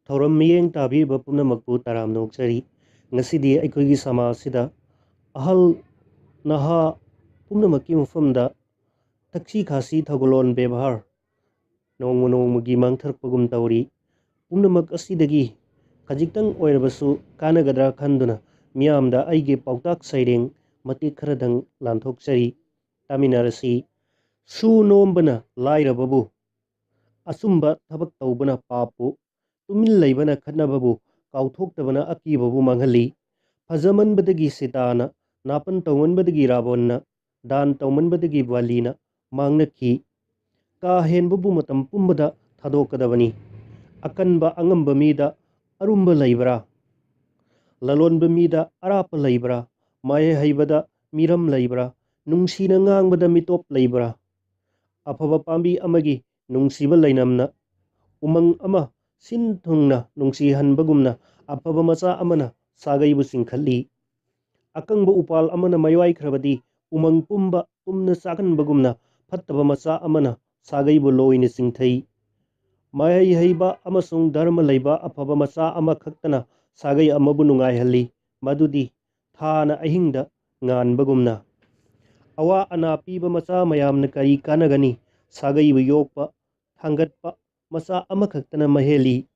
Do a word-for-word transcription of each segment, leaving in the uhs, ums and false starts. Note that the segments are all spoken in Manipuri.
ꯊꯧꯔꯝ ꯃꯤꯠꯌꯦꯡ ꯇꯥꯕꯤꯔꯤꯕ ꯄꯨꯝꯅꯃꯛꯄꯨ ꯇꯔꯥꯝꯅ ꯑꯣꯛꯆꯔꯤ꯫ ꯉꯁꯤꯗꯤ ꯑꯩꯈꯣꯏꯒꯤ ꯁꯃꯥꯖꯁꯤꯗ ꯑꯍꯜ ꯅꯍꯥ ꯄꯨꯝꯅꯃꯛꯀꯤ ꯃꯐꯝꯗ ꯊꯛꯁꯤ ꯈꯥꯁꯤ ꯊꯧꯒꯜꯂꯣꯟ ꯕꯦꯕꯥꯔ ꯅꯣꯡꯃ ꯅꯣꯡꯃꯒꯤ ꯃꯥꯡꯊꯔꯛꯄꯒꯨꯝ ꯇꯧꯔꯤ꯫ ꯄꯨꯝꯅꯃꯛ ꯑꯁꯤꯗꯒꯤ ꯈꯖꯤꯛꯇꯪ ꯑꯣꯏꯔꯕꯁꯨ ꯀꯥꯟꯅꯒꯗ꯭ꯔꯥ ꯈꯟꯗꯨꯅ ꯃꯤꯌꯥꯝꯗ ꯑꯩꯒꯤ ꯄꯥꯎꯇꯥꯛ ꯁꯩꯔꯦꯡ ꯃꯇꯦꯛ ꯈꯔꯗꯪ ꯂꯥꯟꯊꯣꯛꯆꯔꯤ꯫ ꯇꯥꯃꯤꯟꯅꯔꯁꯤ꯫ ꯁꯨ ꯅꯣꯝꯕꯅ ꯂꯥꯏꯔꯕꯕꯨ, ꯑꯆꯨꯝꯕ ꯊꯕꯛ ꯇꯧꯕꯅ ꯄꯥꯞꯄꯨ, ꯇꯨꯃꯤꯟ ꯂꯩꯕꯅ ꯈꯠꯅꯕꯕꯨ, ꯀꯥꯎꯊꯣꯛꯇꯕꯅ ꯑꯀꯤꯕꯕꯨ ꯃꯥꯡꯍꯜꯂꯤ꯫ ꯐꯖꯃꯟꯕꯗꯒꯤ ꯁꯤꯇꯥꯅ, ꯅꯥꯄꯟ ꯇꯧꯃꯟꯕꯗꯒꯤ ꯔꯥꯕꯣꯟꯅ, ꯗꯥꯟ ꯇꯧꯃꯟꯕꯗꯒꯤ ꯕꯥꯂꯤꯅ ꯃꯥꯡꯅꯈꯤ꯫ ꯀꯥ ꯍꯦꯟꯕꯕꯨ ꯃꯇꯝ ꯄꯨꯝꯕꯗ ꯊꯥꯗꯣꯛꯀꯗꯕꯅꯤ꯫ ꯑꯀꯟꯕ ꯑꯉꯝꯕ ꯃꯤꯗ ꯑꯔꯨꯝꯕ ꯂꯩꯕ꯭ꯔꯥ? ꯂꯂꯣꯟꯕ ꯃꯤꯗ ꯑꯔꯥꯞꯄ ꯂꯩꯕ꯭ꯔꯥ? ꯃꯍꯩ ꯍꯩꯕꯗ ꯃꯤꯔꯝ ꯂꯩꯕ꯭ꯔꯥ? ꯅꯨꯡꯁꯤꯅ ꯉꯥꯡꯕꯗ ꯃꯤꯇꯣꯞ ꯂꯩꯕ꯭ꯔꯥ? ꯑꯐꯕ ꯄꯥꯝꯕꯤ ꯑꯃꯒꯤ ꯅꯨꯡꯁꯤꯕ ꯂꯩꯅꯝꯅ ꯎꯃꯪ ꯑꯃ ꯁꯤꯟ ꯊꯨꯡꯅ ꯅꯨꯡꯁꯤꯍꯟꯕꯒꯨꯝꯅ ꯑꯐꯕ ꯃꯆꯥ ꯑꯃꯅ ꯁꯥꯒꯩꯕꯨ ꯆꯤꯡꯈꯠꯂꯤ꯫ ꯑꯀꯪꯕ ꯎꯄꯥꯜ ꯑꯃꯅ ꯃꯌꯥꯏꯈ꯭ꯔꯕꯗꯤ ꯎꯃꯪ ꯄꯨꯝꯕ ꯇꯨꯝꯅ ꯆꯥꯒꯟꯕꯒꯨꯝꯅ ꯐꯠꯇꯕ ꯃꯆꯥ ꯑꯃꯅ ꯁꯥꯒꯩꯕꯨ ꯂꯣꯏꯅ ꯆꯤꯡꯊꯩ꯫ ꯃꯍꯩ ꯍꯩꯕ ꯑꯃꯁꯨꯡ ꯙꯔꯃ ꯂꯩꯕ ꯑꯐꯕ ꯃꯆꯥ ꯑꯃꯈꯛꯇꯅ ꯁꯥꯒꯩ ꯑꯃꯕꯨ ꯅꯨꯡꯉꯥꯏꯍꯜꯂꯤ, ꯃꯗꯨꯗꯤ ꯊꯥꯅ ꯑꯍꯤꯡꯗ ꯉꯥꯟꯕꯒꯨꯝꯅ꯫ ꯑꯋꯥ ꯑꯅꯥ ꯄꯤꯕ ꯃꯆꯥ ꯃꯌꯥꯝꯅ ꯀꯔꯤ ꯀꯥꯟꯅꯒꯅꯤ? ꯁꯥꯒꯩꯕꯨ ꯌꯣꯛꯄ, ꯊꯥꯡꯒꯠꯄ ꯃꯆꯥ ꯑꯃꯈꯛꯇꯅ ꯃꯍꯦꯜꯂꯤ꯫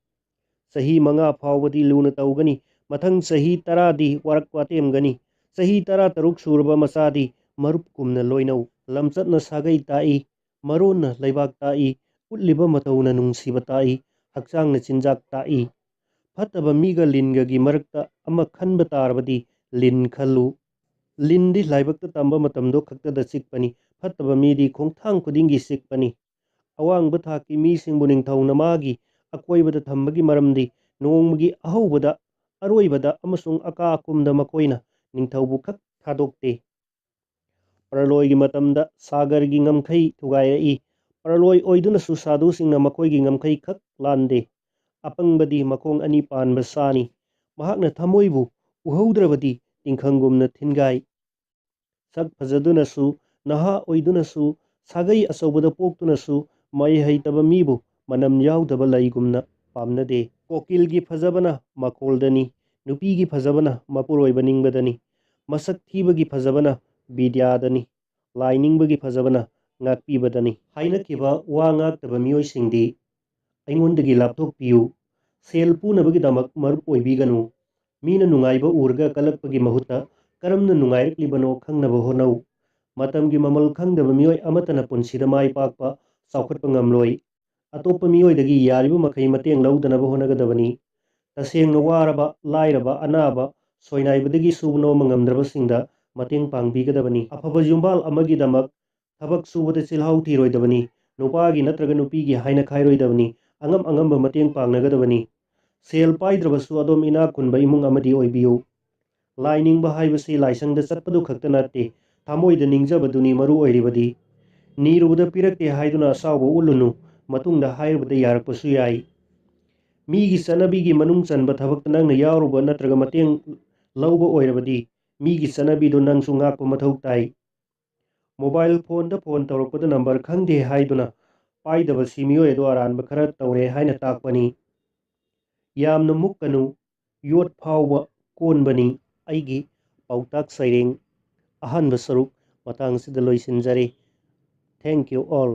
ꯆꯍꯤ ꯃꯉꯥ ꯐꯥꯎꯕꯗꯤ ꯂꯨꯅ ꯇꯧꯒꯅꯤ, ꯃꯊꯪ ꯆꯍꯤ ꯇꯔꯥꯗꯤ ꯋꯥꯔꯛ ꯋꯥꯇꯦꯝꯒꯅꯤ꯫ ꯆꯍꯤ ꯇꯔꯥ ꯇꯔꯨꯛ ꯁꯨꯔꯕ ꯃꯆꯥꯗꯤ ꯃꯔꯨꯞꯀꯨꯝꯅ ꯂꯣꯏꯅꯧ꯫ ꯂꯝꯆꯠꯅ ꯁꯥꯒꯩ ꯇꯥꯛꯏ, ꯃꯔꯣꯟꯅ ꯂꯩꯕꯥꯛ ꯇꯥꯛꯏ, ꯎꯠꯂꯤꯕ ꯃꯇꯧꯅ ꯅꯨꯡꯁꯤꯕ ꯇꯥꯛꯏ, ꯍꯛꯆꯥꯡꯅ ꯆꯤꯟꯖꯥꯛ ꯇꯥꯛꯏ꯫ ꯐꯠꯇꯕ ꯃꯤꯒ ꯂꯤꯟꯒꯒꯤ ꯃꯔꯛꯇ ꯑꯃ ꯈꯟꯕ ꯇꯥꯔꯕꯗꯤ ꯂꯤꯟ ꯈꯜꯂꯨ꯫ ꯂꯤꯟꯗꯤ ꯂꯥꯏꯕꯛꯇ ꯇꯝꯕ ꯃꯇꯝꯗꯣ ꯈꯛꯇꯗ ꯆꯤꯛꯄꯅꯤ, ꯐꯠꯇꯕ ꯃꯤꯗꯤ ꯈꯣꯡꯊꯥꯡ ꯈꯨꯗꯤꯡꯒꯤ ꯆꯤꯛꯄꯅꯤ꯫ ꯑꯋꯥꯡꯕ ꯊꯥꯛꯀꯤ ꯃꯤꯁꯤꯡꯕꯨ ꯅꯤꯡꯊꯧꯅ ꯃꯥꯒꯤ ꯑꯀꯣꯏꯕꯗ ꯊꯝꯕꯒꯤ ꯃꯔꯝꯗꯤ ꯅꯣꯡꯃꯒꯤ ꯑꯍꯧꯕꯗ, ꯑꯔꯣꯏꯕꯗ ꯑꯃꯁꯨꯡ ꯑꯀꯥ ꯑꯀꯨꯝꯗ ꯃꯈꯣꯏꯅ ꯅꯤꯡꯊꯧꯕꯨ ꯈꯛ ꯊꯥꯗꯣꯛꯇꯦ꯫ ꯄ꯭ꯔꯂꯣꯏꯒꯤ ꯃꯇꯝꯗ ꯁꯥꯒꯔꯒꯤ ꯉꯝꯈꯩ ꯊꯨꯒꯥꯏꯔꯛꯏ꯫ ꯄ꯭ꯔꯂꯣꯏ ꯑꯣꯏꯗꯨꯅꯁꯨ ꯁꯥꯗꯨꯁꯤꯡꯅ ꯃꯈꯣꯏꯒꯤ ꯉꯝꯈꯩ ꯈꯛ ꯂꯥꯟꯗꯦ꯫ ꯑꯄꯪꯕꯗꯤ ꯃꯈꯣꯡ ꯑꯅꯤ ꯄꯥꯟꯕ ꯁꯥꯅꯤ꯫ ꯃꯍꯥꯛꯅ ꯊꯃꯣꯏꯕꯨ ꯎꯍꯧꯗ꯭ꯔꯕꯗꯤ ꯇꯤꯡꯈꯪꯒꯨꯝꯅ ꯊꯤꯟꯒꯥꯏ꯫ ꯁꯛ ꯐꯖꯗꯨꯅꯁꯨ, ꯅꯍꯥ ꯑꯣꯏꯗꯨꯅꯁꯨ, ꯁꯥꯒꯩ ꯑꯆꯧꯕꯗ ꯄꯣꯛꯇꯨꯅꯁꯨ ꯃꯍꯩ ꯍꯩꯇꯕ ꯃꯤꯕꯨ ꯃꯅꯝ ꯌꯥꯎꯗꯕ ꯂꯩꯒꯨꯝꯅ ꯄꯥꯝꯅꯗꯦ꯫ ꯀꯣꯀꯤꯜꯒꯤ ꯐꯖꯕꯅ ꯃꯈꯣꯜꯗꯅꯤ, ꯅꯨꯄꯤꯒꯤ ꯐꯖꯕꯅ ꯃꯄꯨꯔꯣꯏꯕ ꯅꯤꯡꯕꯗꯅꯤ, ꯃꯁꯛ ꯊꯤꯕꯒꯤ ꯐꯖꯕꯅ ꯕꯤꯗ꯭ꯌꯥꯗꯅꯤ, ꯂꯥꯏ ꯅꯤꯡꯕꯒꯤ ꯐꯖꯕꯅ ꯉꯥꯛꯄꯤꯕꯗꯅꯤ꯫ ꯍꯥꯏꯅꯈꯤꯕ ꯋꯥ ꯉꯥꯛꯇꯕ ꯃꯤꯑꯣꯏꯁꯤꯡꯗꯤ ꯑꯩꯉꯣꯟꯗꯒꯤ ꯂꯥꯞꯊꯣꯛꯄꯤꯌꯨ꯫ ꯁꯦꯜ ꯄꯨꯅꯕꯒꯤꯗꯃꯛ ꯃꯔꯨꯞ ꯑꯣꯏꯕꯤꯒꯅꯨ꯫ ꯃꯤꯅ ꯅꯨꯡꯉꯥꯏꯕ ꯎꯔꯒ ꯀꯜꯂꯛꯄꯒꯤ ꯃꯍꯨꯠꯇ ꯀꯔꯝꯅ ꯅꯨꯡꯉꯥꯏꯔꯛꯂꯤꯕꯅꯣ ꯈꯪꯅꯕ ꯍꯣꯠꯅꯧ꯫ ꯃꯇꯝꯒꯤ ꯃꯃꯜ ꯈꯪꯗꯕ ꯃꯤꯑꯣꯏ ꯑꯃꯠꯇꯅ ꯄꯨꯟꯁꯤꯗ ꯃꯥꯏ ꯄꯥꯛꯄ, ꯆꯥꯎꯈꯠꯄ ꯉꯝꯂꯣꯏ꯫ ꯑꯇꯣꯞꯄ ꯃꯤꯑꯣꯏꯗꯒꯤ ꯌꯥꯔꯤꯕ ꯃꯈꯩ ꯃꯇꯦꯡ ꯂꯧꯗꯅꯕ ꯍꯣꯠꯅꯒꯗꯕꯅꯤ꯫ ꯇꯁꯦꯡꯅ ꯋꯥꯔꯕ, ꯂꯥꯏꯔꯕ, ꯑꯅꯥꯕ, ꯁꯣꯏꯅꯥꯏꯕꯗꯒꯤ ꯁꯨꯕ ꯅꯣꯝꯕ ꯉꯝꯗ꯭ꯔꯕꯁꯤꯡꯗ ꯃꯇꯦꯡ ꯄꯥꯡꯕꯤꯒꯗꯕꯅꯤ꯫ ꯑꯐꯕ ꯌꯨꯝꯕꯥꯜ ꯑꯃꯒꯤꯗꯃꯛ ꯊꯕꯛ ꯁꯨꯕꯗ ꯆꯤꯜꯍꯥꯎ ꯊꯤꯔꯣꯏꯗꯕꯅꯤ꯫ ꯅꯨꯄꯥꯒꯤ ꯅꯠꯇ꯭ꯔꯒ ꯅꯨꯄꯤꯒꯤ ꯍꯥꯏꯅ ꯈꯥꯏꯔꯣꯏꯗꯕꯅꯤ꯫ ꯑꯉꯝ ꯑꯉꯝꯕ ꯃꯇꯦꯡ ꯄꯥꯡꯅꯒꯗꯕꯅꯤ꯫ ꯁꯦꯜ ꯄꯥꯏꯗ꯭ꯔꯕꯁꯨ ꯑꯗꯣꯝ ꯏꯅꯥꯛ ꯈꯨꯟꯕ ꯏꯃꯨꯡ ꯑꯃꯗꯤ ꯑꯣꯏꯕꯤꯌꯨ꯫ ꯂꯥꯏ ꯅꯤꯡꯕ ꯍꯥꯏꯕꯁꯤ ꯂꯥꯏꯁꯪꯗ ꯆꯠꯄꯗꯨ ꯈꯛꯇ ꯅꯠꯇꯦ, ꯊꯃꯣꯏꯗ ꯅꯤꯡꯖꯕꯗꯨꯅꯤ ꯃꯔꯨ ꯑꯣꯏꯔꯤꯕꯗꯤ꯫ ꯅꯤꯔꯨꯕꯗ ꯄꯤꯔꯛꯇꯦ ꯍꯥꯏꯗꯨꯅ ꯑꯁꯥꯎꯕ ꯎꯠꯂꯨꯅꯨ, ꯃꯇꯨꯡꯗ ꯍꯥꯏꯔꯨꯕꯗ ꯌꯥꯔꯛꯄꯁꯨ ꯌꯥꯏ꯫ ꯃꯤꯒꯤ ꯆꯠꯅꯕꯤꯒꯤ ꯃꯅꯨꯡ ꯆꯟꯕ ꯊꯕꯛꯇ ꯅꯪꯅ ꯌꯥꯎꯔꯨꯕ ꯅꯠꯇ꯭ꯔꯒ ꯃꯇꯦꯡ ꯂꯧꯕ ꯑꯣꯏꯔꯕꯗꯤ, ꯃꯤꯒꯤ ꯆꯠꯅꯕꯤꯗꯨ ꯅꯪꯁꯨ ꯉꯥꯛꯄ ꯃꯊꯧ ꯇꯥꯏ꯫ ꯃꯣꯕꯥꯏꯜ ꯐꯣꯟꯗ ꯐꯣꯟ ꯇꯧꯔꯛꯄꯗ ꯅꯝꯕꯔ ꯈꯪꯗꯦ ꯍꯥꯏꯗꯨꯅ ꯄꯥꯏꯗꯕꯁꯤ ꯃꯤꯑꯣꯏ ꯑꯗꯨ ꯑꯔꯥꯟꯕ ꯈꯔ ꯇꯧꯔꯦ ꯍꯥꯏꯅ ꯇꯥꯛꯄꯅꯤ꯫ ꯌꯥꯝꯅ ꯃꯨꯛꯀꯅꯨ, ꯌꯣꯠ ꯐꯥꯎꯕ ꯀꯣꯟꯕꯅꯤ꯫ ꯑꯩꯒꯤ ꯄꯥꯎꯇꯥꯛ ꯁꯩꯔꯦꯡ ꯑꯍꯥꯟꯕ ꯁꯔꯨꯛ ꯃꯇꯥꯡꯁꯤꯗ ꯂꯣꯏꯁꯤꯟꯖꯔꯦ꯫ Thank you all.